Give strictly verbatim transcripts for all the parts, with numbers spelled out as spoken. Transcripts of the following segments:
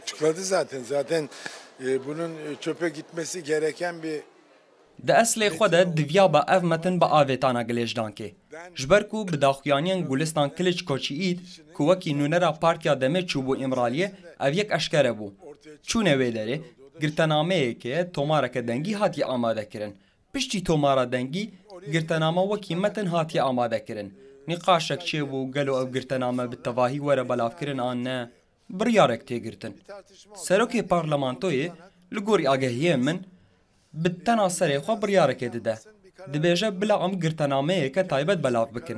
Açıkladı zaten. Zaten e, bunun e, çöpe gitmesi gereken bir Di eslê xwe de diviya ba ev metin bi avêtana gilêjdankê. Ji ber ku bi daxuyaniyên Gulistan Kiliç Koçyiğit ku wekî nûnera Partiya Demê çûbû Îmraliyê, ev yek eşkere bû. Çûne wê derê, girtenameyeke tomareke dengî hatiye amade kirin. Piştî tomara dengî, girtename wekî metin hatiye amade kirin. Nîqaşek çêbû, gelo ev girtename bi tevahî were belavkirin an ne? Biryarek tê girtin. Serokê parlamentoyê, li gorî agahiyên min, bi tena serê xwe biryarekê dide. Dibêje bila em girtenameyeke taybet belav bikin.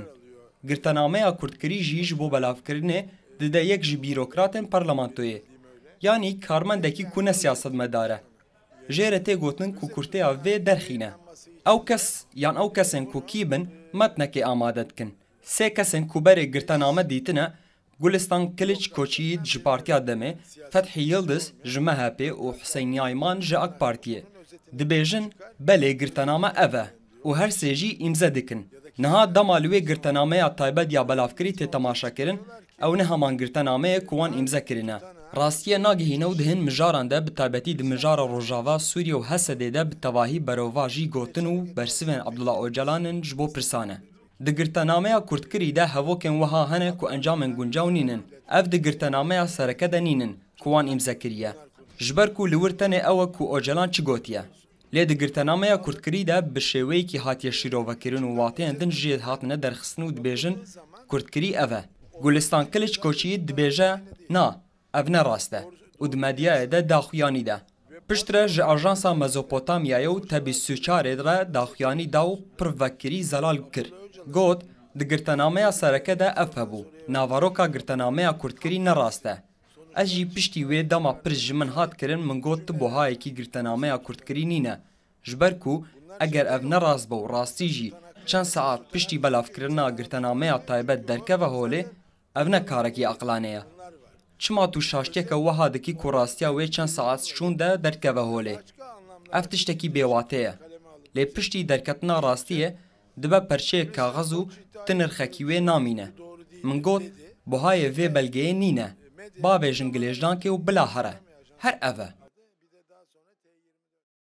Girtenameya kurdkirî jî ji bo belavkirinê dide yek ji bîrokratên parlamentoyê. Yanî karmendekî ku ne siyasetmedar e. Jê re tê gotin ku kurteya vê derxîne. Ew kes yan ew kesên ku kî bin metnekê amade dikin. Sê kesên ku berê girtename dîtine, Gulistan Kiliç Koçyiğit ji Partiya Demê, Fethî Yildiz ji M H P û Huseyîn Yayman ji AK Partiyê. Dibêjin, belê girtename ev e û her sê jî îmze dikin. Niha dema li wê girtenameya taybet ya belavkirî tê temaşekirin, ew ne heman girtename ye ku wan îmze kirine. Rastiyê nagihîne û di hin mijaran de, bi taybetî di mijara Rojava, Sûriye û H S D'ê de bi tevahî berovajî gotin û bersivên Abdullah Ocalan in ji bo pirsan e. Di girtenameya kurdkirî de hevokên wiha hene ku encamên guncaw nînin. Ev di girtenameya sereke de nînin ku wan îmze kiriye. Ji ber ku li wir tenê ew e ku Ocalan çi gotiye. Lê di girtenameya kurdkirî de bi şêweyekî hatiye şîrovekirin û wateyên din jê hatine derxistin û dibêjin, kurdkirî ev e. Gulistan Kiliç Koçyiğit dibêje, na, ev ne rast e û di medyayê de daxuyanî de. Piştre ji Ajansa Mezopotamyayê û Tebî Sûçarê re daxuyanî da û pir vekirî zelal kir. Got, di girtenameya sereke de ev hebû. Naveroka girtenameya kurdkirî ne rast e. Ez jî piştî wê dema pirs ji min hat kirin, min got tu buhayekî girtenameya kurdkirî nîne. Ji ber ku eger ev ne rast be û rastî jî çend saet piştî belavkirina girtenameya taybet derkeve holê, ev ne karekî aqilane ye. Çima tu şaştiyeke wiha dikî ku rastiya wê çend saet şûn de derkeve holê? Ev tiştekî bêwate ye. Lê piştî derketina rastiyê dibe perçeyek kaxiz û ti nirxekî wê namîne. Min got, buhayê vê belgeyê nîne. Bavêjin gilêjdankê û bila here. Her ev e.